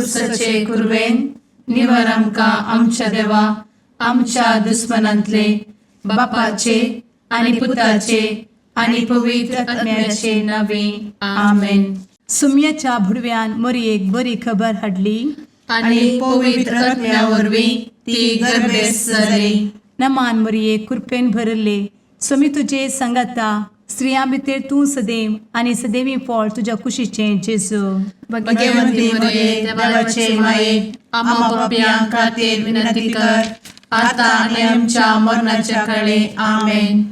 कुर्साचे कुरवेन निवर आमकां आमच्या देवा आमच्या दुस्मनांतले बापाचे आनी पुताचे आनी पवित्र आत्म्याचे नावे. आमेन. सुम्याच्या भुडव्यान मोरयेक बरी खबर हाडली. आनी पवित्र आत्म्या वरवीं ती गर्भेस्त जाली. नमान मोरये, कृपेन भरले, स्वामी तुजे सांगाता, स्त्रियां भितर तूं सदैव आनी सदैवी फळ तुज्या कुशीचें जेजू. भगवंती मरिये, देवाचे माये, आम्हा पापयां खातीर विनंती कर, आता आनी आमच्या मरणाच्या काळी. आमेन.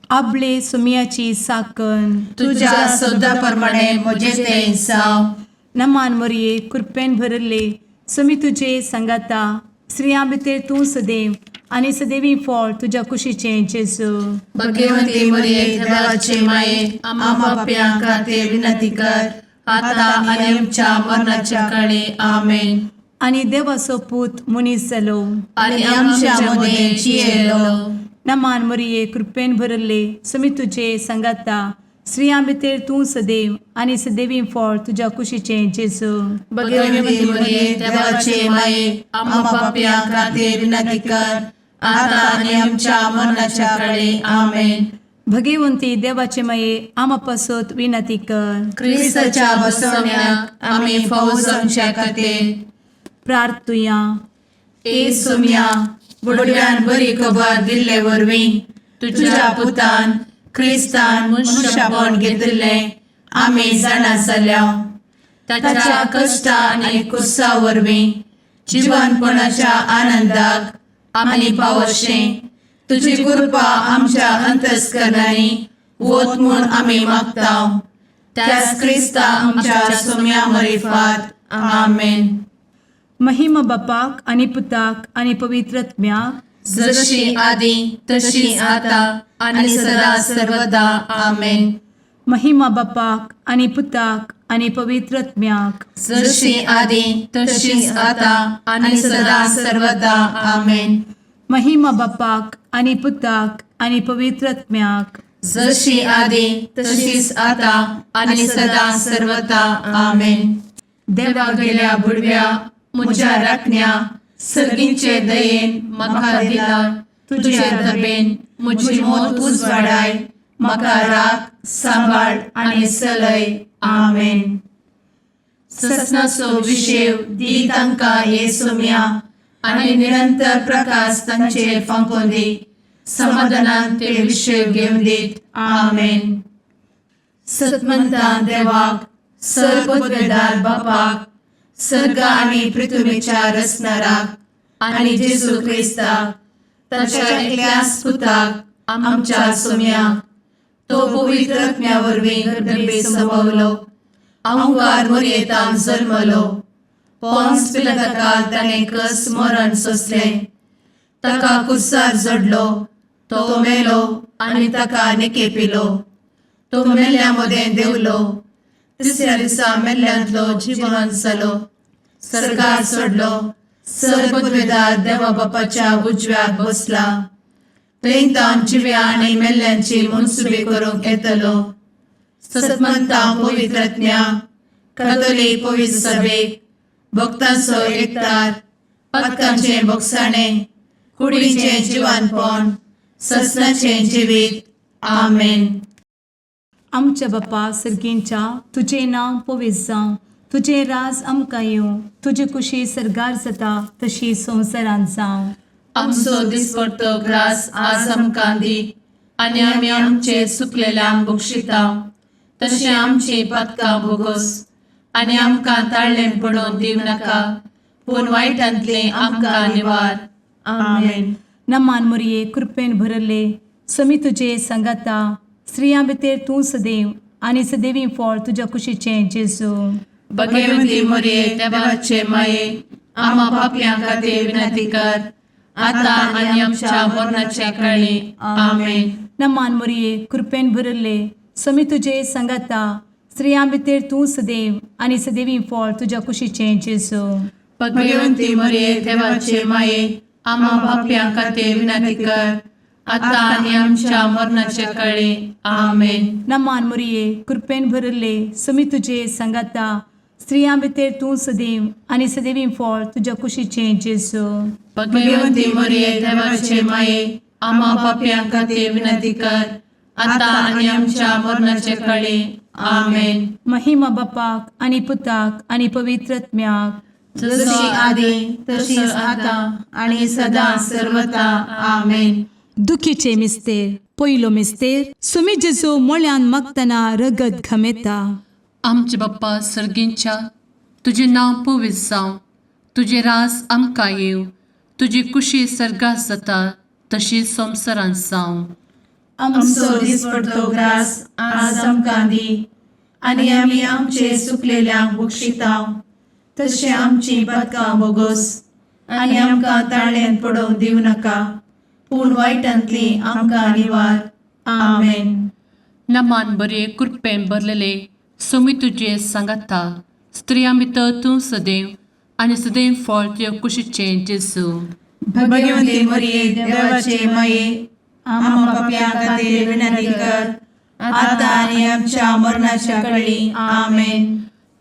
आबले सुम्याची साकन. तुझ्या शब्दा प्रमाणे म्हजे ते जावं. नमान मोरये, कृपेन भरले, स्वामी तुजे सांगाता, स्त्रियां भितर तूं सदैव आनी सदैवी फळ तुज्या कुशीचें जेजू. भगवंती मरिये, देवाचे माये, आम्हा पापयां खातीर विनंती कर, आता आनी आमच्या मरणाच्या काळी. आमेन. आनी देवाचो पूत मनीस जालो आनी आमच्या मदें जियेलो. नमान मोरये, कृपेन भरले, स्वामी तुजे सांगाता, स्त्रियां भितर तूं सदैव आनी सदैवी फळ तुज्या कुशीचें जेजू. भगवंती मरिये, देवाचे माये, आम्हा पापयां खातीर विनंती कर, आता आनी आमच्या मरणाच्या काळी. आमेन. भगवंती देवाचे माये, आमा पासत विनंती कर. क्रिस्ताच्या बसवण्याक आमी फावो जावच्या खातीर प्रार्थुया. ए सोम्या, बुडव्यान बरी खबर दिल्ले वरवीं तुझ्या पुतान क्रिस्तान मनुष्यपण घेतिल्लें आमी जाणा जाल्या. ताच्या कश्टा आनी कुर्सा वरवीं जिवनपणाच्या आनंदाक आमी पावशें तुजी कृपा आमच्या अंतस्करणांनी वत म्हूण आमी मागता, त्याच क्रिस्ता आमच्या सोम्या मरिफात. आमेन. महिमा बापाक आनी पुताक आनी पवित्र आत्म्याक. जशी आदी तशी आता आणि सदा सर्वदा. आमेन. महिमा बापाक आनी पुताक आनी पवित्र आत्म्याक. जशी आदी तशीच आता आणि सदा सर्वदा. आमेन. महिमा बापाक आनी पुताक आनी पवित्र आत्म्याक. जशी आदी तशीच आता आणि सदा सर्वदा. आमेन. देवा गेल्या बुडव्या म्हज्या राखण्या, सर्गींचे दयेन म्हाका दिला तुझे दबेन म्हजी मोत उजवाडाय, म्हाका राख, सांबाळ आनी चलय. आमेन. ससनाचो विशेव दी तांकां हे सोम्या आनी निरंतर प्रकाश तांचेर फांकोवन दी, समाधानान ते विशेव घेवन दीत. आमेन. सतमंतान देवाक, सर्वपदवेदार बापाक, सर्ग आनी पृथ्वीच्या रचणाराक आनी जेजू क्रिस्ताक ताच्या एकल्याच पुताक आमच्या सोम्याक, तो पवित्र आत्म्या वरवीं गर्भे संभवलो, अंकार मोरयेतान जल्मलो, पोन्स पिलाताकाल ताणें कस मरण सोंसलें, ताका कुर्सार जडलो, तो मेलो आनी ताका निकेपिलो, तो मेल्ल्या मदें देंवलो, तिसऱ्या दिसा मेल्ल्यांतलो जिवन जालो, सर्गार चडलो, सर्वपदवेदार देवा बापाच्या उजव्याक बसला, थंय तावन जिव्या आनी मेल्ल्यांची मनसुबी करूंक येतलो. सतमंता पवित्र आत्म्या, कथोलीक पवित्र सभेक, भक्तांचो एकतार, पातकांचें भोगसाणें, कुडीचें जिवानपण, ससनाचें जिवीत. आमेन. आमच्या बापा सर्गींच्या, तुजें नांव पवित्र जावं, तुजें राज आमकां येवं, तुजी कुशी सर्गार जाता तशी संवसारांत जावं. आमचो दिसपडतो ग्रास आज आमकां दी आनी आमी आमचे चुकलेल्यांक बक्षिता तशें आमची पातकां भोगोस आनी आमकां ताळ्ळें पडोवन दिवं नाका, पूण वायटांतलें आमकां निवार. आमेन. नमान मोरये, कृपेन भरले, समी तुजे सांगाता, स्त्रियां भितर तूं सदैव आनी सदैवी फळ तुज्या कुशीचें जेजू. भगवती मोरये, देवाचे माये, आम्हा पापयां खातीर विनंती कर, आता आनी आमच्या मरणाच्या काळी. आमेन. नमान मोरये, कृपेन भरले, समी तुजे सांगाता, स्त्रियां भितर तूं सदैव आनी सदैवी फळ तुज्या कुशीचें जेजू. भगवंती मोरये, देवाचे माये, आम्हा पापयां खातीर विनंती कर, आता आनी आमच्या मरणाच्या काळी. आमेन. नमान मोरये, कृपेन भरले, समी तुजे सांगाता, स्त्रियां भितर तूं सदैव आनी सदैवी फळ तुज्या कुशीचें जेजू. भगवंती मरिये, देवाचे माये, आम्हा पापयां खातीर विनंती कर, आता आनी आमच्या मरणाचे कळी. आमेन. महिमा बापाक आनी पुताक आनी पवित्र आत्म्याक. जशी आदी तशीच आता आणि सदा सर्वता. आमेन. दुखीचे मिस्तेर. पयलो मिस्तेर, सुमी जेजू मोळ्यान मागतना रगत घमेता. आमचे बाप्पा सर्गींच्या, तुजें नांव पवित्र जावं, तुजें रास आमकां येवं, तुजी कुशी सर्गात जाता तशी संवसारांत जावं. आमचो दिसपडतो ग्रास आज आमकां दी आनी आमी आमचे सुकलेल्यांक बक्षितांव तशें आमची पदकां बोगोस आनी आमकां ताळ्यान पडोवंक दिवं नाका, पूण वायटांतली आमकां निवार. आमेन. नमान बरे, कृपेन भरलेले, सोमी तुजे सांगाता, स्त्रियां भितर तूं सदैव आनी सदैव फळ तुजे कुशीचें जेजू. भगवंती मरिये, देवाचे माये, आम्हा पापयां खातीर विनंती कर, आता आनी आमच्या मरणाच्या कळी. आमेन.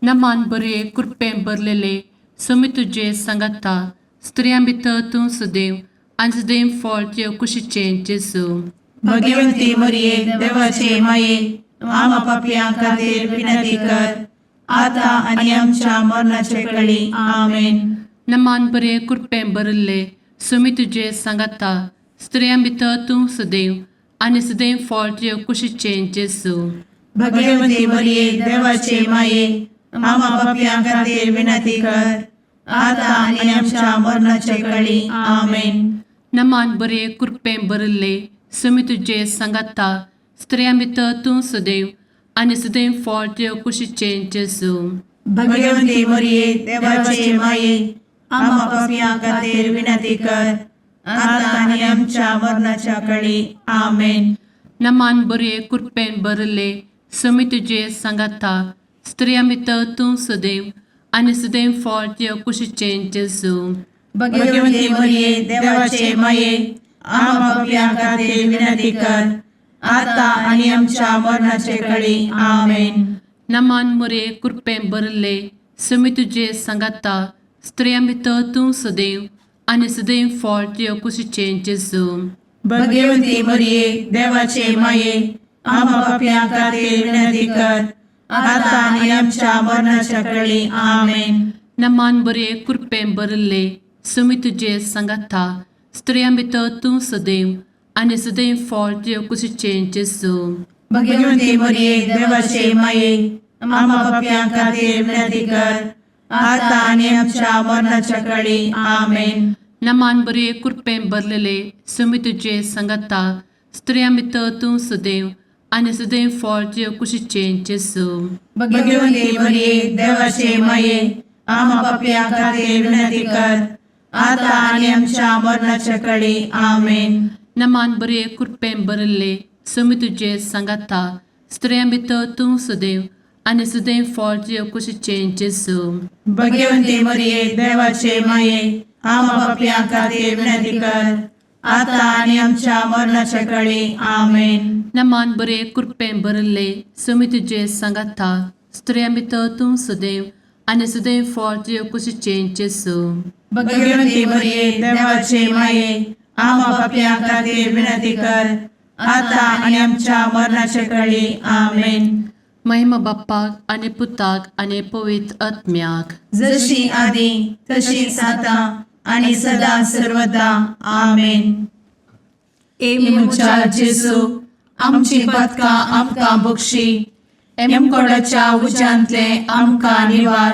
नमान बरे, कृपेन भरलेले, सोमी तुजे सांगाता, स्त्रियां भितर तूं सदैव आनी सदैव फळ तुजे कुशीचें जेजू. भगवंती मरिये, देवाचे माये, आम्हा पापयां खातीर विनंती कर, आता आनी आमच्या मरणाचे कळी. आमेन. नमान बरे, कृपेन भरिल्ले, सुमी तुजे सांगाता, स्त्रियां भितर तूं सदैव आनी सदैव फळ तुजे कुशीचें जेजू. भगवंती मरिये, देवाचे माये, आम्हा पापयां खातीर विनंती कर, आता आनी आमच्या मरणाचे कळी. आमेन. नमान बरे, कृपेन भरिल्ले, सुमी तुजे सांगाता, स्त्रियां भितर तूं सदैव आनी सदैव फळ तुजे कुशीचें जेजू. भगवंती मरिये, देवाचे माये, आम्हा पापयां खातीर विनंती कर, आता आनी आमच्या मरणाच्या कळी. आमेन. नमान बरे, कृपेन भरिल्ले, सुमी तुजे सांगाता, स्त्रियां भितर तूं सदैव आनी सदैव फळ तुजे कुशीचें जेजू. भगवंती मरिये, देवाचे माये, आम्हा पापयां खातीर विनंती कर, आता आनी आमच्या मरणाचे कळी. आमेन. नमान मुरे, कृपेन भरिल्ले, सुमी तुजे सांगाता, स्त्रियां भितर तूं सदैव आनी सदैव फळ तुजे कुशीचें जेजू. भगवंती मरिये, देवाचे माये, आम्हा पापयां खातीर विनंती कर, आता आनी आमच्या मरणाच्या कळी. आमेन. नमान बरे, कृपेन भरिल्ले, सुमी तुजे सांगाता, स्त्रियां भितर तूं सदैव आनी सदैव फळ तुजे कुशीचें जेजू. भगवंती मरिये, देवाचे माये, आम्हा पापयां खातीर विनंती कर, आता आनी आमच्या मरणाच्या कळी. आमेन. नमान बरे, कृपेन भरलेले, सुमी तुजे सांगाता, स्त्रियां भितर तूं सदैव आनी सदैव फळ तुजे कुशीचें जेजू. भगवंती मरिये, देवाचे माये, आम्हा पापयां खातीर विनंती कर, आता आनी आमच्या मरणाच्या कळी. आमेन. नमान बरे, कृपेन भरिल्ले, सुमी तुजे सांगाता, स्त्रियां भितर तूं सदैव आनी सदैव फळ तुजे कुशीचें जेजू. भगवंती मरिये, देवाचे माये, आम्हा पापयां खातीर विनंती कर, आता आनी आमच्या मरणाच्या कळी. आमेन. नमान बरे, कृपेन भरिल्ले, सुमी तुजे सांगाता, स्त्रियां भितर तूं सदैव आनी सदैव फळ तुजे कुशीचें जेजू. भगवंती मरिये, देवाचे माये, आम्हा पापयां खातीर विनंती कर, आता आनी आमच्या मरणाच्या कळी. आमेन. महिमा बाप्पाक आनी पुताक आनी पवित्र आत्म्याक. जशी आदी तशीच आता आणि सदा सर्वदा. आमेन. ए म्हज्या जेजू, आमची पदकां आमकां बक्षी, एमकोडाच्या उज्यांतले आमकां निवार,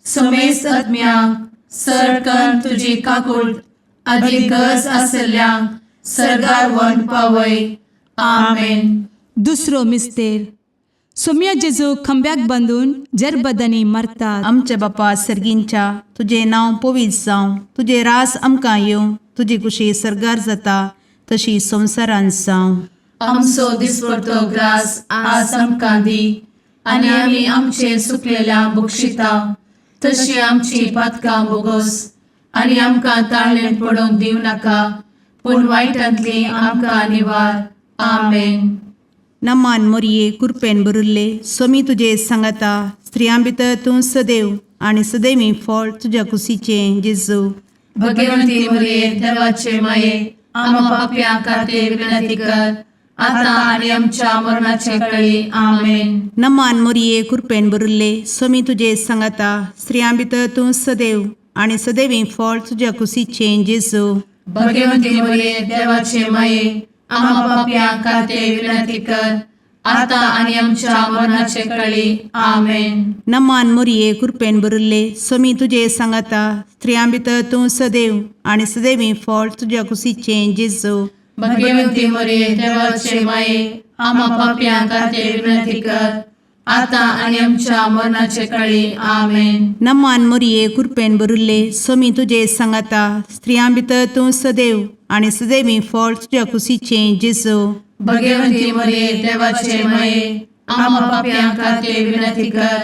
समेस्त आत्म्यांक सरकन तुजी काकूळ आदी गरज आसल्ल्यांक सर्गार वन पावय. आमेन. दुसरो मिस्तेर, सोम्या जेजू खांब्याक बांदून जरबदांनी मारतात. आमच्या बापा सर्गींच्या, तुजें नांव पवित्र जावं, तुजें रास आमकां येवं, तुजी कुशी सर्गार जाता तशी संवसारांत जावं. आमचो दिसपडतो ग्रास आज आमकां दी आनी आमी आमचे सुकलेल्या बक्षिता तशी आमची पातकां बोगोस आनी आमकां ताळणेंत पडोवंक दिवं नाका, पूण वायटांतली आमकां निवार. आमेन. नमान मोरये, कुरपेन भरिल्ले, स्वामी तुजे सांगाता, स्त्रियां भितर तूं सदैव आनी सदैवी फळ तुज्या कुशीचें जेजू. भगवंती मरिये देवाचे माये, आम्हा पापयां खातीर विनंती कर, आता आनी आमच्या मरणाचे कळी. आमेन. नमान मोरये, कृपेन भरिल्ले, स्वामी तुजे सांगाता. स्त्रियां भितर तूं सदैव आनी सदैवी फळ तुज्या कुशीचें जेजू. भगवंती मरिये देवाचे माये, आम्हा पापयां खातीर विनंती कर, आता आनी आमच्या मरणाचे कळी. आमेन. नमान मोरये, कृपेन भरिल्ले, स्वामी तुजे सांगाता. स्त्रियां भितर तूं सदैव आनी सदैवी फळ तुज्या कुशीचें जेजू. भगवंती मरिये देवाचे माये, आम्हा पापयां खातीर विनंती कर, आता आनी आमच्या मरणाचे कळी. आमेन. नमान मोरये, कृपेन भरिल्ले, स्वामी तुजे सांगाता. स्त्रियां भितर तूं सदैव आनी सदैवी फळ तुज्या कुशीचें जेजू. भगवंती मरिये देवाचे माये, आम्हा पापयां खातीर विनंती कर,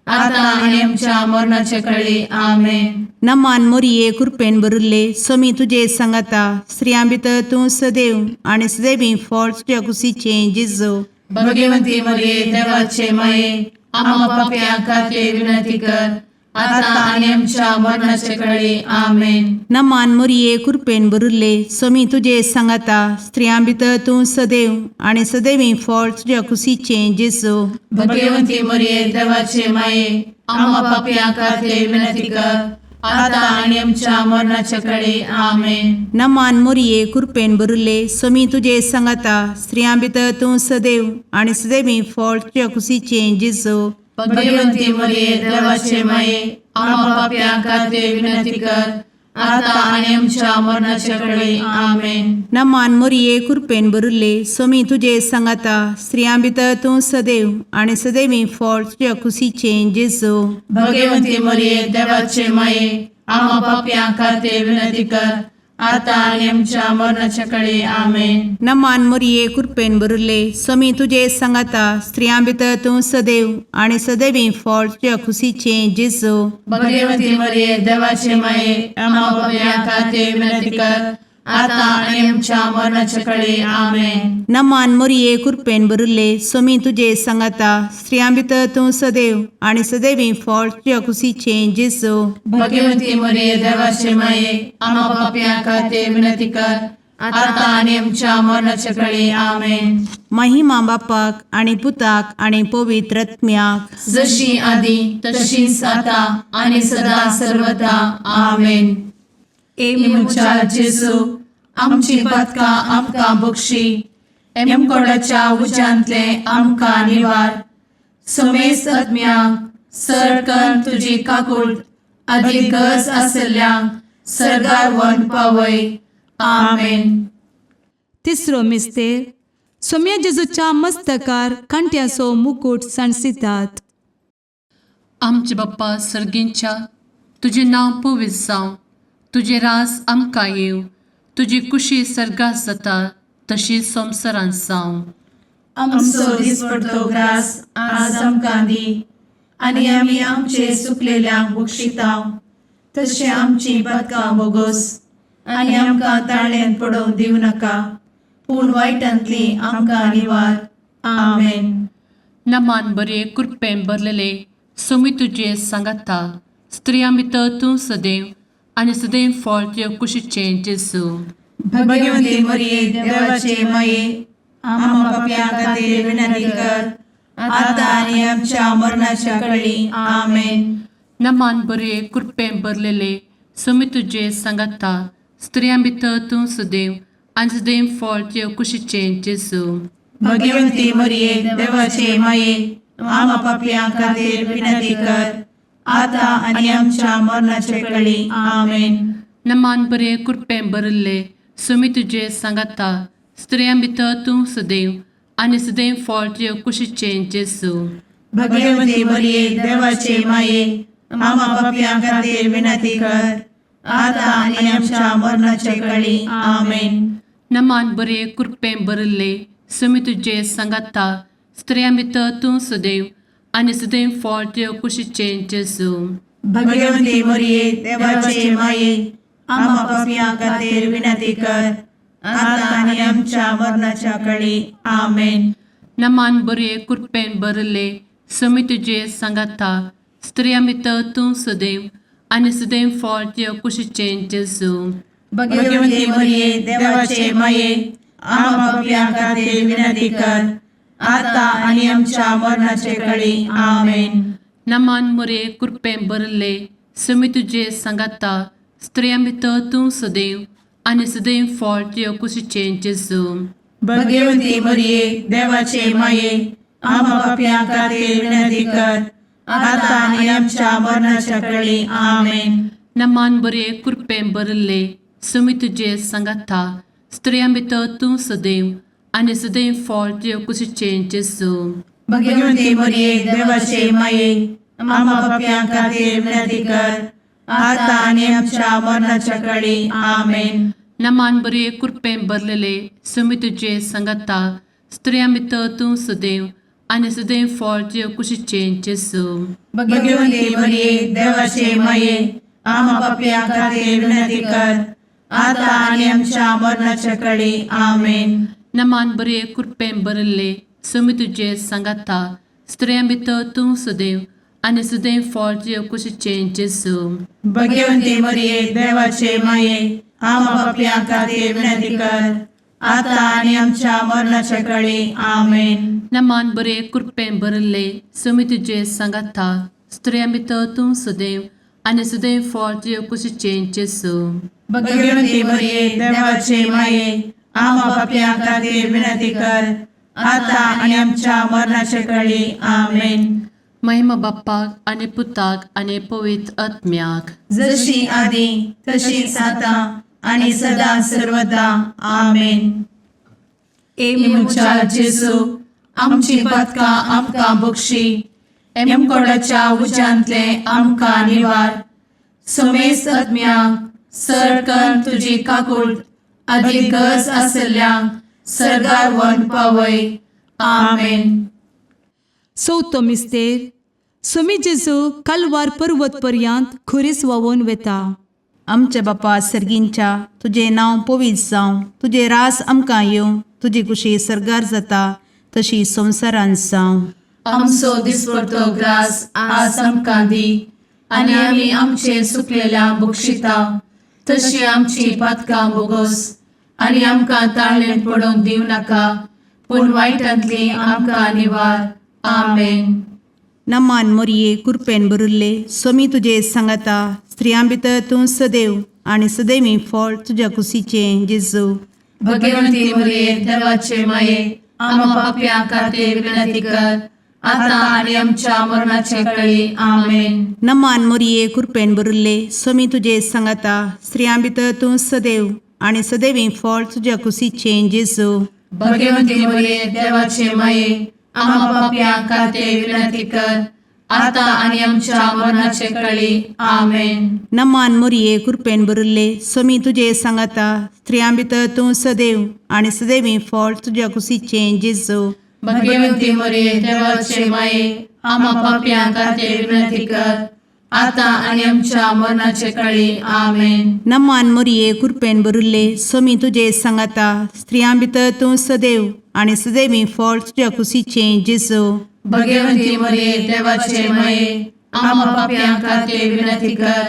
आता आनी आमच्या मरणाचे कळी. आमेन. नमान मोरये, कृपेन भरिल्ले, स्वामी तुजे सांगाता. स्त्रियां भितर तूं सदैव आनी सदैवी फळ तुज्या कुशीचें जेजू. भगवंती मरिये देवाचे माये, आम्हा पापयां खातीर विनंती कर, आता आनी आमच्या मरणाचे कळी. आमेन. नमान मोरये, कृपेन भरिल्ले, स्वामी तुजे सांगाता. स्त्रियां भितर तूं सदैव आनी सदैवी फळ तुज्या कुशीचें जेजू. भगवंती मरिये देवाचे माये, आम्हा पापयां खातीर विनंती कर, आता आनी आमच्या मरणाचे कळी. आमेन. नमान मोरये, कृपेन भरिल्ले, स्वामी तुजे सांगाता. स्त्रियां भितर तूं सदैव आनी सदैवी फळ तुज्या कुशीचें जेजू. भगवंती मरिये देवाचे माये, आम्हा पापयां खातीर विनंती कर, आता आनी आमच्या मरणाचे कळी. आमेन. नमान मोरये, कृपेन भरिल्ले, स्वामी तुजे सांगाता. स्त्रियां भितर तूं सदैव आनी सदैवी फळ तुज्या कुशीचें जेजू. भगवंती मरिये देवाचे माये, आम्हा पापयां खातीर विनंती कर, आता आनी आमच्या मरणाच्या कळी. आमेन. नमान मोरये, कृपेन भरिल्ले, स्वामी तुजे सांगाता. स्त्रियां भितर तूं सदैव आनी सदैवी फळ तुज्या कुशीचें जेजू. भगवंती मरिये देवाचे माये, आम्हा पापयां खातीर विनंती कर, आता आनी आमच्या मरणाच्या कळी. आमेन. नमान मोरये, कृपेन भरिल्ले, स्वामी तुजे सांगाता. स्त्रियां भितर तूं सदैव आनी सदैवी फळ तुज्या कुशीचें जेजू. भगवंती मरिये देवाचे माये, आम्हा पापयां खातीर विनंती कर, आता आनी आमच्या मरणाच्या कळी. आमेन. महिमा बापाक आनी पुताक आनी पवित्र आत्म्याक, जशी आदी तशीच आता आनी सदा सर्वदा. आमेन. ए म्हज्या जेजू, आमची पातकां आमकां बक्षी, एमकोडाच्या उज्यांतले आमकां निवार, समेस्त आत्म्यांक सरकन तुजी काकूट आदी गरज आसल्ल्यांक सर्गार व्हरून पावय. आमेन. तिसरो मिस्तेर, सोम्या जेजूच्या मस्तकार कांट्याचो मुकूट सांडसितात. आमचे बाप्पा सर्गींच्या, तुजें नांव पवित्र जावं, तुजें राज आमकां येवं, तुजी कुशी सर्गात जाता तशी संवसारांत जावं. आमचो दिसपडतो ग्रास आज आमकां दी, आनी आमी आमचे सुकलेल्यांक बक्षितांव, तशें आमची पातकां बोगोस, आनी आमकां ताळ्यांत पडोवंक दिवं नाका, पूण वायटांतली आमकां निवार. आमेन. नमान बरे, कृपेन भरलेले, स्वामी तुजे सांगाता. स्त्रियां भितर तूं सदैव आनी सदैव फळ तुज्या कुशीचें जेजू. भगवंती मरिये देवाचे माये, आम्हा पापयां खातीर विनंती कर, आता आनी आमच्या मरणाच्या कळी. आमेन. नमान बरे, कृपेन भरलेले, स्वामी तुजे सांगाता. स्त्रियां भितर तूं सदैव आनी सदैव फळ तुज्या कुशीचें जेजू. भगवंती मरिये देवाचे माये, आम्हा पापयां खातीर विनंती कर, आता आनी आमच्या मरणाच्या कळी. आमेन. नमान बरे, कृपेन भरिल्ले, स्वामी तुजे सांगाता. स्त्रियां भितर तूं सदैव आनी सदैव फळ तुज्या कुशीचें जेजू. भगवंती मरिये देवाचे माये, आम्हा पापयां खातीर विनंती कर, आता आनी आमच्या मरणाच्या कळी. आमेन. नमान बरे, कृपेन भरिल्ले, स्वामी तुजे सांगाता. स्त्रियां भितर तूं सदैव आनी सदैव फळ तुज्या कुशीचें जेजू. भगवंती मरिये देवाचे माये, आम्हा पापयां खातीर विनंती कर, आता आनी आमच्या मरणाच्या कळी. आमेन. नमान बरे, कृपेन भरिल्ले, समी तुजे सांगाता स्त्रियां भितर तूं सदैव आनी सदैव फळ तुज्या कुशीचें जेजू. भगवती मरिये, देवाचे माये, आम्हा पापयां खातीर विनंती कर, आता आनी आमच्या मरणाचे कळी. आमेन. नमान मुरे कृपें भरले समी तुजे सांगाता स्त्रियां भितर तूं सदैव आनी सदैव फळ तुज्या कुशीचें जेजू. भगवती मरिये, देवाचे माये, आम्हा पापयां खातीर विनंती कर, आता आनी आमच्या मरणाच्या कळी. आमेन. नमान बरे कृपें भरले समी तुजे सांगाता स्त्रियां भितर तूं सदैव आनी सदैव फळ तुज्या कुशीचें जेजू. भगवती मरिये, देवाचे माये, आम्हा पापयां खातीर विनंती कर, आता आनी आमच्या मरणाच्या कळी. आमेन. नमान बरे कृपें भरलेले समी तुजे सांगाता स्त्रियां भितर तूं सदैव आनी सदैव फळ तुज्या कुशीचें जेजू. भगवती मरिये, देवाचे माये, आम्हा पापयां खातीर विनंती कर, आता आनी आमच्या मरणाच्या कळी. आमेन. नमान बरे कृपें भरले समी तुजे सांगाता स्त्रियां भितर तूं सदैव आनी सदैव फळ तुज्या कुशीचें जेजू. भगवती मरिये, देवाचे माये, आम्हा पापयां खातीर विनंती कर, आता आनी आमच्या मरणाच्या कळी. आमेन. नमान बरे कृपें भरले समी तुजे सांगाता स्त्रियां भितर तूं सदैव आनी सदैव फळ तुज्या कुशीचें जेजू. भगवती मरिये, देवाचे माये, आम्हा पापयां खातीर विनंती कर, आता आनी आमच्या मरणाच्या कळी. आमेन. महिमा बाप्पाक आनी पुताक आनी पवित्र आत्म्याक. जशी आदी तशीच आता आणि सदा सर्वदा. आमेन. ए म्हज्या जेजू, आमची पातकां आमकां बक्षी, एमकोडाच्या उज्यांतले आमकां निवार, समेस्त आत्म्यांक सरकन तुजी काकूळ आदी गरज आसल्ल्यांक सर्गार व्हरून पावय. आमेन. चवथो मिस्तेर. सोमी जेजू कालवार पर्वत पर्यंत खुरीस व्हांवून वेता. आमच्या बापा सर्गींच्या, तुजें नांव पवित्र जावं, तुजें रास आमकां येवं, तुजी कुशी सर्गार जाता तशी संवसारांत जावं. आमचो दिसपडतो ग्रास आज आमकां दी, आनी आमी आमचे सुकलेल्या बक्षिता तशी आमची पातकां बोगोस, आनी आमकां ताळणेंत पडोवंक दिवं नाका, पूण वायटांतली आमकां निवार. आमेन. नमान मोरये, कुरपेन भरिल्ले, सोमी तुजे सांगाता, स्त्रियां भितर तूं सदैव आनी सदैवी फळ तुज्या कुशीचें जेजू. भगवंती मरिये, देवाचे माये, आम्हा पापयां खातीर विनंती कर, आता आनी आमच्या मरणाचे कळी. आमेन. नमान मोरये, कुरपेन भरिल्ले, सोमी तुजे सांगाता, स्त्रियां भितर तूं सदैव आनी सदैवी फळ तुज्या कुशीचें जेजू. भगवंती मरिये, देवाचे माये, आम्हा पापयां खातीर विनंती कर, आता आनी आमच्या मरणाचे कळी. आमेन. नमान मोरये, कुरपेन भरिल्ले, सोमी तुजे सांगाता, स्त्रियां भितर तूं सदैव आनी सदैवी फळ तुज्या कुशीचें जेजू. भगवंती मरिये, देवाचे माये, आम्हा पापयां खातीर विनंती कर, आता आनी आमच्या मरणाचे कळी. आमेन. नमान मोरये, कुरपेन भरिल्ले, सोमी तुजे सांगाता, स्त्रियां भितर तूं सदैव आनी सदैवी फळ तुज्या कुशीचें जेजू. भगवंती मरिये, देवाचे माये, आम्हा पापयां खातीर विनंती कर,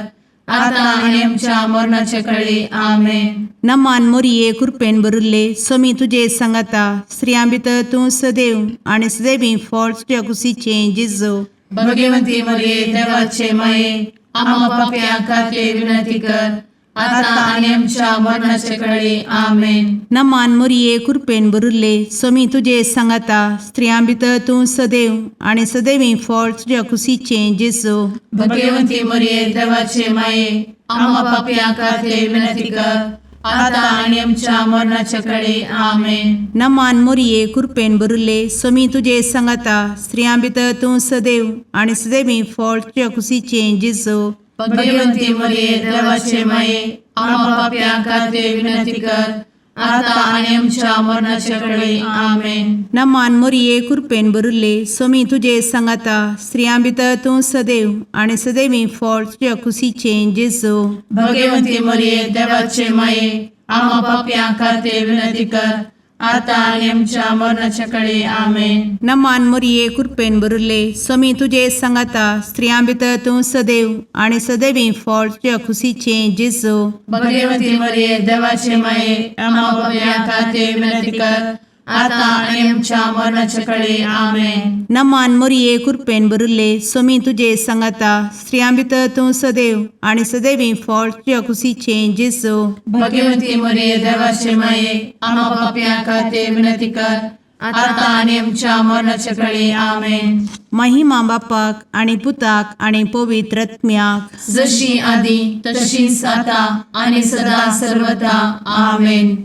आता आनी आमच्या मरणाचे कळी. आमेन. नमान मोरये, कुरपेन भरिल्ले, सोमी तुजे सांगाता, स्त्रियां भितर तूं सदैव आनी सदैवी फळ तुज्या कुशीचें जेजू. भगवंती मरिये, देवाचे माये, आम्हा पापयां खातीर विनंती कर, आता आनी आमच्या मरणाचे कळी. आमेन. नमान मोरये, कुरपेन भरिल्ले, सोमी तुजे सांगाता, स्त्रियां भितर तूं सदैव आनी सदैवी फळ तुज्या कुशीचें जेजू. भगवंती मरिये, देवाचे माये, आम्हा पापयां खातीर विनंती कर, आता आनी आमच्या मरणाचे कळी. आमेन. नमान मोरये, कुरपेन भरिल्ले, सोमी तुजे सांगाता, स्त्रियां भितर तूं सदैव आनी सदैवी फळ तुज्या कुशीचें जेजू. भगवंती मरिये, देवाचे माये, आम्हा पापयां खातीर विनंती कर, आता आनी आमच्या मरणाचे कळी. आमेन. नमान मोरये, कुरपेन भरिल्ले, सोमी तुजे सांगाता, स्त्रियां भितर तूं सदैव आनी सदैवी फळ तुज्या कुशीचें जेजू. भगवंती मरिये, देवाचे माये, आम्हा पापयां खातीर विनंती कर, आतां आनी आमच्या मरणाच्या कडे आमेन. नमान मोरये, कृपेन भरिल्ले, स्वामी तुजे सांगाता. स्त्रियां भितर तूं सदैव आनी सदैवी फळ तुज्या खुशीचें जेजू. भगवती मरिये, देवाचे माये, आम्हा पापयां खातीर विनंती कर, आतां आनी आमच्या मरणाच्या कडे आमेन. नमान मोरये, कृपेन भरिल्ले, स्वामी तुजे सांगाता. स्त्रियां भितर तूं सदैव आनी सदैवी फळ तुज्या खुशीचें जेजू. भगवती मरिये, देवाचे माये, आम्हा पापयां खातीर विनंती कर, आतां आनी आमच्या मरणाच्या कडे आमेन. महिमा बापाक आनी पुताक आनी पवित्र आत्म्याक. जशी आदी तशीच आता आणि सदा सर्वदा आमेन.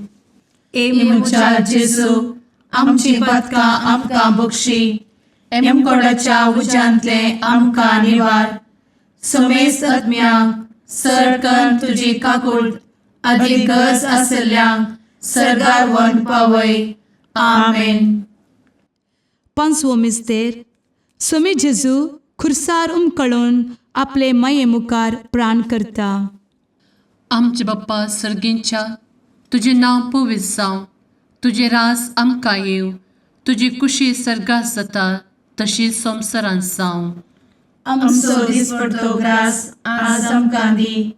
ए म्हज्या जेजू, आमची पदकां आमकां बक्षी, एमकोडाच्या उज्यांतले आमकां निवार, समेस्त आत्म्यांक सरकन तुजी काकूळ आदी गरज आसल्ल्यांक सरगार वन पावय. आमेन. पांचवो मिस्तेर. स्वामी जेजू खुर्सार उमकळून आपले माये मुखार प्राण करता. आमचे बाप्पा सर्गींच्या, तुजें नांव पवित्र जावं, तुजें रास आमकां येवं, तुजी कुशी सर्गात जाता तशी संवसारांत जावं. आमचो दिसपडतो ग्रास आज आमकां दी,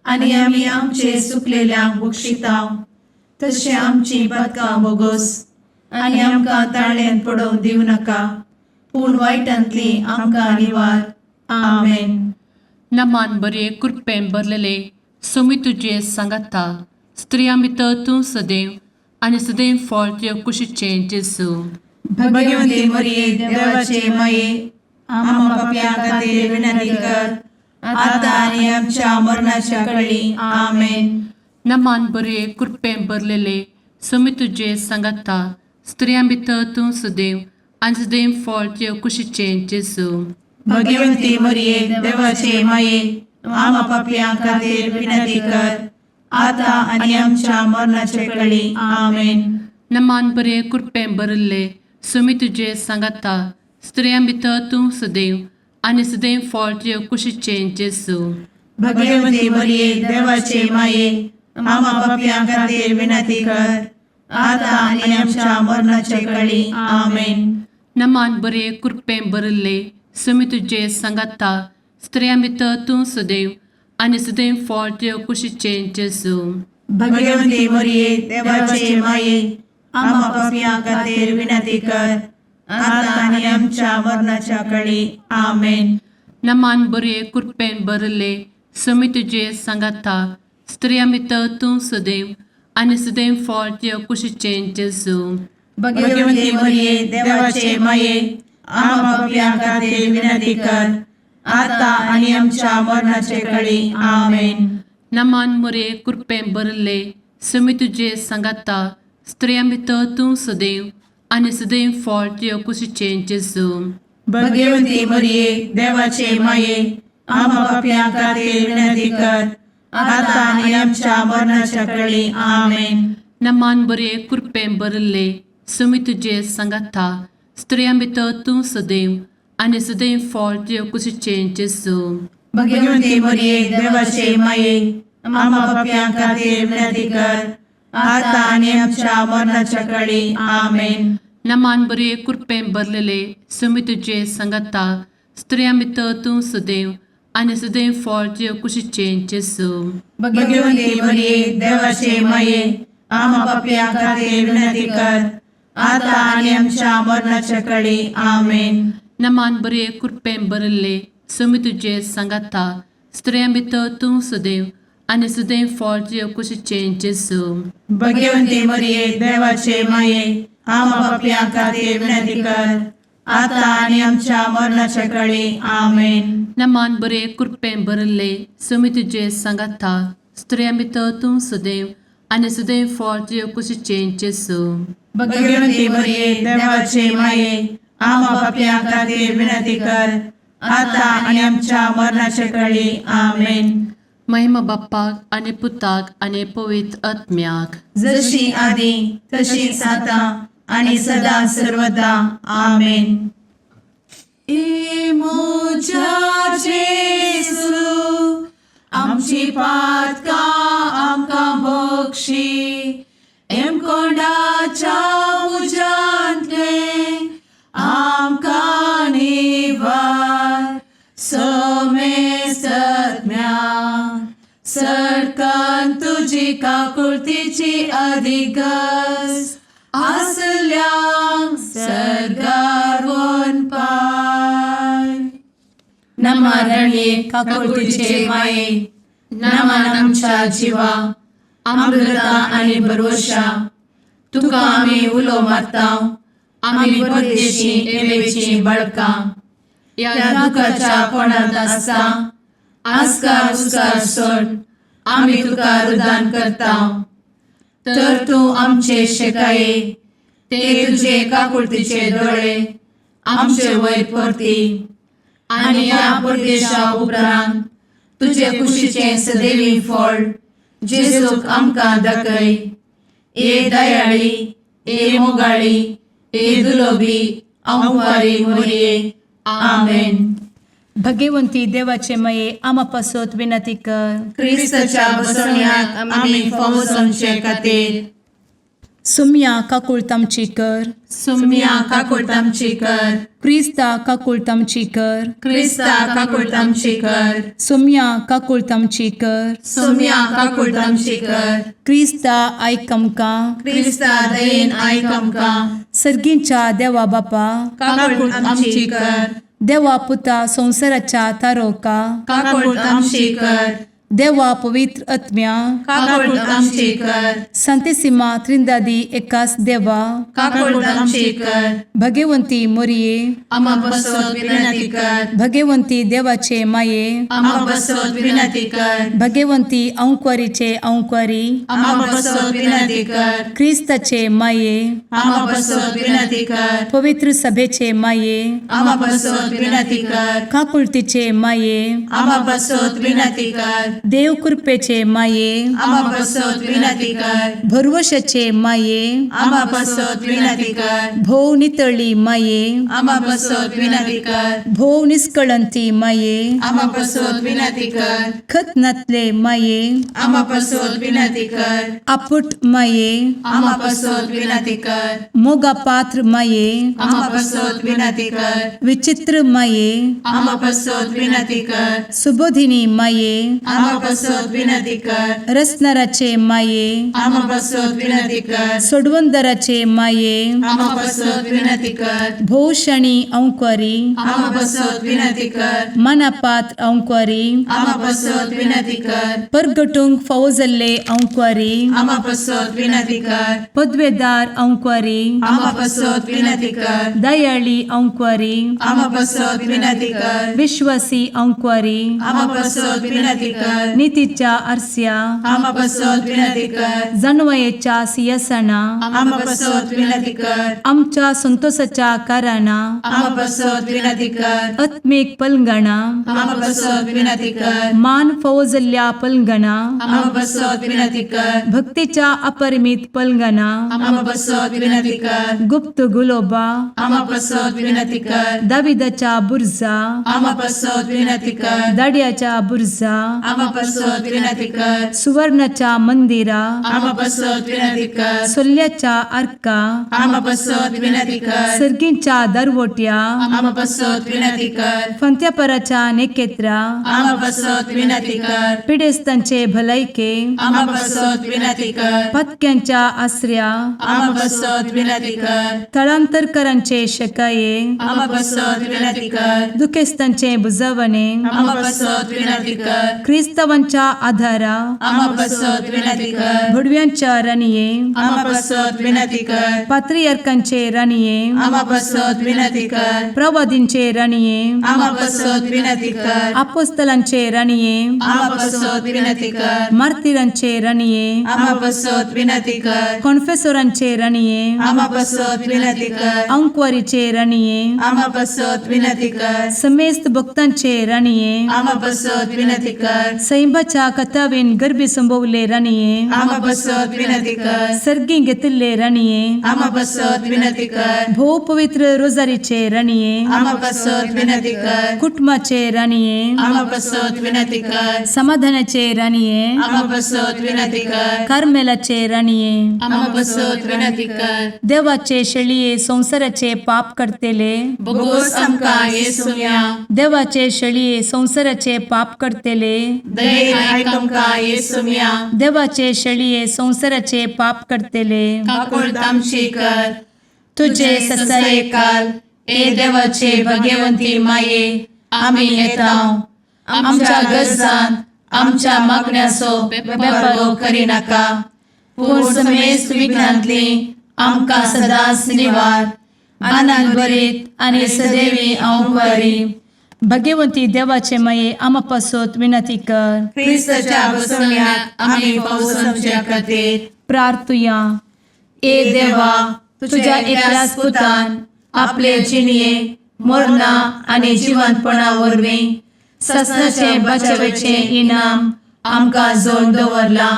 आनी आमी आमचे सुकलेल्यांक बक्षितांव, तशें आमची पदकां बोगोस, आनी आमकां ताळ्यान पडोवंक दिवं नाका, पूण वायटांतली आमकां निवार. आमेन. नमान बरे, कृपेन भरलेले, स्वामी तुजें सांगाता. स्त्रियां भितर तूं सदैव आनी सदैव फळ तुज्या कुशीचें जेजू. भगवती मरिये, देवाचे माये, आम्हा पापयां खातीर विनंती कर, आतां आनी आमच्या मरणाच्या कळी. आमेन. नमान बरे, कृपेन भरलेले, स्वामी तुजें सांगाता. स्त्रियां भितर तूं सदैव आनी सदैव फळ तुज्या कुशीचें जेजू. भगवती मरिये, देवाचे माये, आम्हा पापयां खातीर विनंती कर, आतां आनी आमच्या मरणाचे कळी. आमेन. नमान बरे, कृपेन भरिल्ले, स्वामी तुजें सांगाता. स्त्रियां भितर तूं सदैव आनी सदैव फळ तुज्या कुशीचें जेजू. भगवती मरिये, देवाचे माये, आम्हा पापयां खातीर विनंती कर, आतां आनी आमच्या मरणाचे कळी. आमेन. नमान बरे, कृपेन भरिल्ले, स्वामी तुजें सांगाता. स्त्रियां भितर तूं सदैव आनी सदैव फळ तुज्या कुशीचें जेजू. भगवती मरिये, देवाचे माये, आम्हा पापयां खातीर विनंती कर, आतां आनी आमच्या मरणाच्या कळी. आमेन. नमान बरे, कृपेन भरिल्ले, स्वामी तुजें सांगाता. स्त्रियां भितर तूं सदैव आनी सदैव फळ तुज्या कुशीचें जेजू. भगवती मरिये, देवाचे माये, आम्हा पापयां खातीर विनंती कर, आतां आनी आमच्या मरणाचे कळी. आमेन. नमान मोरे, कृपेन भरिल्ले, स्वामी तुजें सांगाता. स्त्रियां भितर तूं सदैव आनी सदैव फळ तुज्या कुशीचें जेजू. भगवती मरिये, देवाचे माये, आम्हा पापयां खातीर विनंती कर, आतां आनी आमच्या मरणाच्या कळी. आमेन. नमान बरे, कृपेन भरिल्ले, स्वामी तुजें सांगाता. स्त्रियां भितर तूं सदैव आनी सदैव फळ तुज्या कुशीचें जेजू. भगवती मरिये, देवाचे माये, आम्हा पापयां खातीर विनंती कर, आतां आनी आमच्या मरणाच्या कळी. आमेन. नमान बरे, कृपेन भरलेले, स्वामी तुजें सांगाता. स्त्रियां भितर तूं सदैव आनी सदैव फळ तुज्या कुशीचें जेजू. भगवती मरिये, देवाचे माये, आम्हा पापयां खातीर विनंती कर, आतां आनी आमच्या मरणाच्या कळी. आमेन. नमान बरे, कृपेन भरिल्ले, स्वामी तुजें सांगाता. स्त्रियां भितर तूं सदैव आनी सदैव फळ तुज्या कुशीचें जेजू. भगवती मरिये, देवाचे माये, आम्हा पापयां खातीर विनंती कर, आतां आनी आमच्या मरणाच्या कळी. आमेन. नमान बरे, कृपेन भरिल्ले, स्वामी तुजें सांगाता. स्त्रियां भितर तूं सदैव आनी सदैव फळ तुज्या कुशीचें जेजू. भगवती मरिये, देवाचे माये, आम्हा पापयां खातीर विनंती कर, आतां आनी आमच्या मरणाच्या कळी. आमेन. महिमा बाप्पाक आनी पुताक आनी पवित्र आत्म्याक. जशी आदी तशीच आता आणि सदा सर्वदा. आमेन. ए म्हज्या जेजू, आमची पातकां आमकां बक्षी, एमकोंडाच्या तुजी काकुळतीची अधिगस आसल्यांक सर्गार पाय. नमा रणये काकुळतीचे माये, नमन आमच्या जिवा, अमृता आनी भरवशा, तुका आमी उलो मारता, आमी परदेशी एवेची बळकां ह्या दुखाच्या कोणांत आसता आस्कार उस्कार सोड आमी तुका रुदान करता, तर तूं आमचे शेकाये ते तुजे काकुळतीचे दोळे आमचे वयर परती आनी ह्या परदेशा उपरांत तुजे कुशीचें सदैवी फळ जेजूक आमकां दाखय. ए दयाळी, ए मोगाळी, ए दुलोबी अंवारी मोरये, आमेन. भगवंती देवाचे मये आमा पासत विनंती कर. क्रिस्ताच्या बसवण्याक आमी फावो जावचे खातीर. सुम्या काकुळत आमची कर. सुम्या काकुळट आमची कर. क्रिस्ता काकुळत आमची कर. क्रिस्ता काकुळट आमची कर. सुम्या काकुळत आमची कर. सुम्या काकुळट आमची कर. क्रिस्ता आयक आमकां. क्रिस्ता दयेन आयक आमकां. सर्गींच्या देवा बापा, काकुळट आमची कर. देवा पुता संवसाराच्या तारोका, काकुळट आमची कर. देवा पवित्र आत्म्या, काकुळट आमची कर. संतेसिमा त्रिंदादी एकास देवा, काकुळट आमची कर. भगवंती मोरये, आमा बसत विनंती कर. भगवंती देवाचे माये, आमा बसत विनंती कर. भगवंती अंक्वारीचे अंक्वारी, आमा बसत विनंती कर. क्रिस्ताचे माये, आमा बसत विनंती कर. पवित्र सभेचे माये, आमा बसत विनंती कर. काकुळतीचे माये, आमा बसत विनंती कर. देव कृपेचे माये, आमा बसत विनंती कर. भरवशाचे माये, आमा बसत विनंती कर. भोव नितळी माये, आमा बसत विनंती कर. भोव निस्कळंती माये, आमा बसत विनंती कर. खत नातले माये, आमा बसत विनंती कर. आपुट माये, आमा बसत विनंती कर. मोगा पात्र माये, आमा बसत विनंती कर. विचित्र माये, आमा बसत विनंती कर. सुबोधिनी माये, आमा बसत विनंती कर. रसनाराचे माये, आमा बसत विनंती कर. सोडवंदराचे माये, आमा बसत विनंती कर. भोवशणी अंक्वारी, आमा बसत विनंती कर. मनापात्र अंक्वारी, आमा बसत विनंती कर. परगटूंक फावो जाल्ले अंक्वारी, आमा बसत विनंती कर. पदवेदार अंक्वारी, आमा बसत विनंती कर. दयाळी अंक्वारी, आमा बसत विनंती कर. विश्वासी अंक्वारी, आमा बसत विनंती कर. नितीच्या आरस्या, आमा बसत विनंती कर. जानवयेच्या सियासना, आमा बसत विनंती कर. आमच्या संतोषाच्या कारणा, आमा बसत विनंती कर. आत्मीक पलंगणा, आमा बसत विनंती कर. मान फावो जाल्ल्या पलंगणा, आमा बसत विनंती कर. भक्तीच्या अपरिमित पलंगणा, आमा बसत विनंती कर. गुप्त गुलोबा, आमा बसत विनंती कर. दाविदाच्या बुर्जा, आमा बसत विनंती कर. दाड्याच्या बुर्जा, आमा बसत विनंती कर. सुवर्णाच्या मंदिरा, आमा बसत विनंती कर. सोल्ल्याच्या आर्का, आमा बसत विनंती कर. सर्गींच्या दरवट्या, आमा बसत विनंती कर. फंत्यापराच्या नेकेत्रा, आमा बसत विनंती कर. पिडेस्तांचे भलायके, आमा बसत विनंती कर. पत्क्यांच्या आसऱ्या, आमा बसत विनंती कर. थळांतरकरांचे शकाये, आमा बसत विनंती कर. दुखेस्तांचे बुजवणे, आमा बसत विनंती कर. क्रिस्तावांच्या आधारा, आमा बसत विनंती कर. भुडव्यांच्या राणये, आमा बसत विनंती कर. पात्रियार्कांचे राणये, आमा बसत विनंती कर. प्रवादींचे राणये, आमा बसत विनंती कर. आपोस्तलांचे राणये, आमा बसत विनंती कर. मार्तिरांचे राणये, आमा बसत विनंती कर. कॉन्फेसोरांचे राणये, आमा बसत विनंती कर. अंक्वारीचे राणये, आमा बसत विनंती कर. समेस्त भक्तांचे राणये, आमा बसत विनंती कर. सैंबाच्या कथावेन गर्भी संभवले राणये, आमा बसत विनंती कर. सर्गी घेतिल्ले राणये, आमा बसत विनंती कर. भोव पवित्र रोजारीचे राणये, आमा बसत विनंती कर. कुटुंबाचे राणये, आमा बसत विनंती कर. समाधानाचे राणये, आमा बसत विनंती कर. कार्मेलाचे राणये, आमा बसत विनंती कर. देवाचे शेळये संवसाराचे पाप करतेले, बोगोस आमकां येसुया. देवाचे शेळये संवसाराचे पाप करतेले, दयेन आयक आमकां येसुम्या. देवाचे शेळये संवसाराचे पाप करतले, काकुळट आमची कर. तुझे तुझे ससायकाल ए देवाचे भगवंती माये, आमी येता. आमच्या गरजान आमच्या मागण्याचो बेपर्वो करिनाका, पूण समेस्त विघ्नांतली आमकां सदांच निवार. आनंद भरीत आनी सदैवी अंवकारी. भगवंती देवाचे माये, आमा पासत विनंती कर. क्रिस्ताच्या बसवण्याक आमी पावसाच्या खातीर. प्रार्थुया. ए देवा, तुझ्या एकल्याच पुतान आपले जिणये मरणा आनी जिवंतपणा वरवीं ससनाचे बचावेचें इनाम आमकां जोड दवरलां.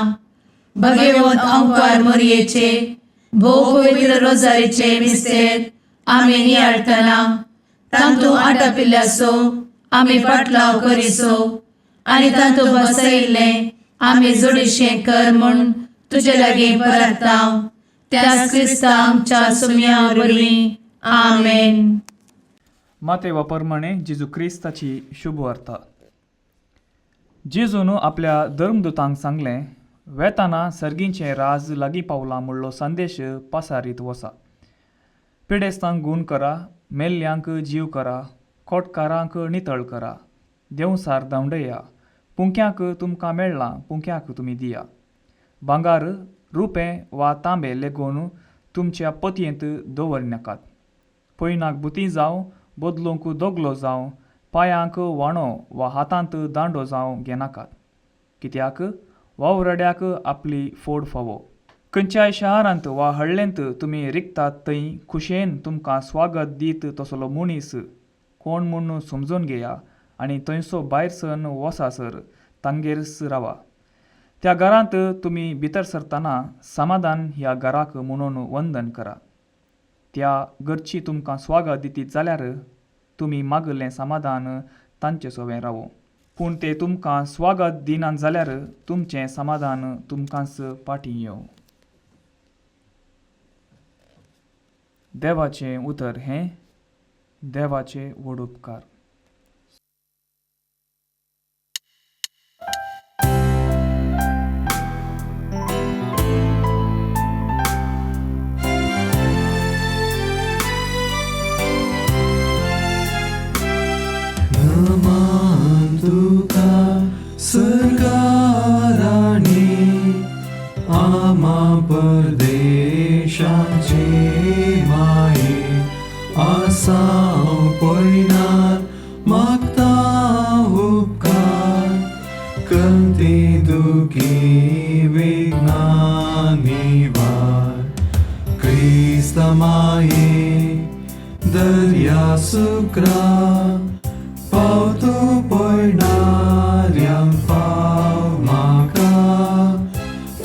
भगवंत अंकार मोरयेचे भोव पवित्र रोजारीचे मिस्तेर आमी नियाळटना तांतू आटापिल्ल्याचो आमी पाटलाव करिसो आनी तांतू बसयिल्लें आमी जोडीशें कर म्हूण तुजे लागीं परताव, त्याच क्रिस्ता आमच्या सुम्या वरवीं. आमेन. मातेवा परमाणे जेजू क्रिस्ताची शुभ वार्ता. जेजून आपल्या धर्मदूतांक सांगलें, वेताना सर्गींचें राज लागीं पावलां म्हणलो संदेश पासारीत वसा. पिडेस्तांक गूण करा, मेल्ल्यांक जीव करा, खोटकारांक नितळ करा, देंवसार धांवडया. पुंक्यांक तुमकां मेळ्ळां, पुंक्याक तुमी दिया. भांगार, रुपें वा तांबे लेगून तुमच्या पतयेंत दवरनाकात. पयनाक बुती जावं, बदलूंक दोगलो जावं, पांयांक व्हाणो वा हातांत दांडो जावं घेनाकात, कित्याक वावराड्याक आपली फोड फावो. खंयच्याय शारांत वा हळ्ळेंत तुमी रिगतात थंय खुशयेन तुमकां स्वागत दीत तसलो मनीस कोण म्हूण समजून घेया आनी थंयसो भायर सरन वसासर तांगेरच रावा. त्या घरांत तुमी भितर सरतना समाधान ह्या घराक म्हणून वंदन करा. त्या घरची तुमकां स्वागत दितीत जाल्यार तुमी मागलें समाधान तांचे सवें रावो. पूण ते तुमकां स्वागत दिनात जाल्यार तुमचें समाधान तुमकांच फाटीं येवं. देवाचें उतर हें. देवाचे व्हड उपकार. नमन तुका सर्गाराणी, आमा परदेशाचे माये, आसाव पयनार मागता उपकार, कंती दुखी विघ्ना निवार. क्रिस्त माये दर्या सुक्रा, पावतो पयणाऱ्यांक पाव म्हाका,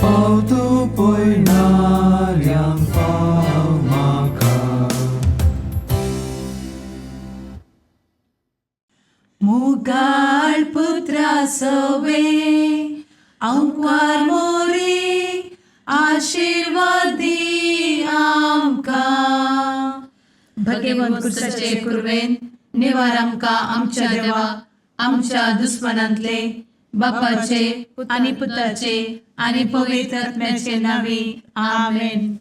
पावतो पयणाऱ्यांक पाव म्हाका. मुगाळ पुत्रा सवे अंकार मोरी, आशिर्वाद दी आमकां. भगवंत कुर्साचे कुर्वेन निवार आमकां आमच्या देवा, आमच्या दुस्मनांतले. बापाचे आनी पुताचे आनी पवित्र आत्म्याचे नांवी. आमेन.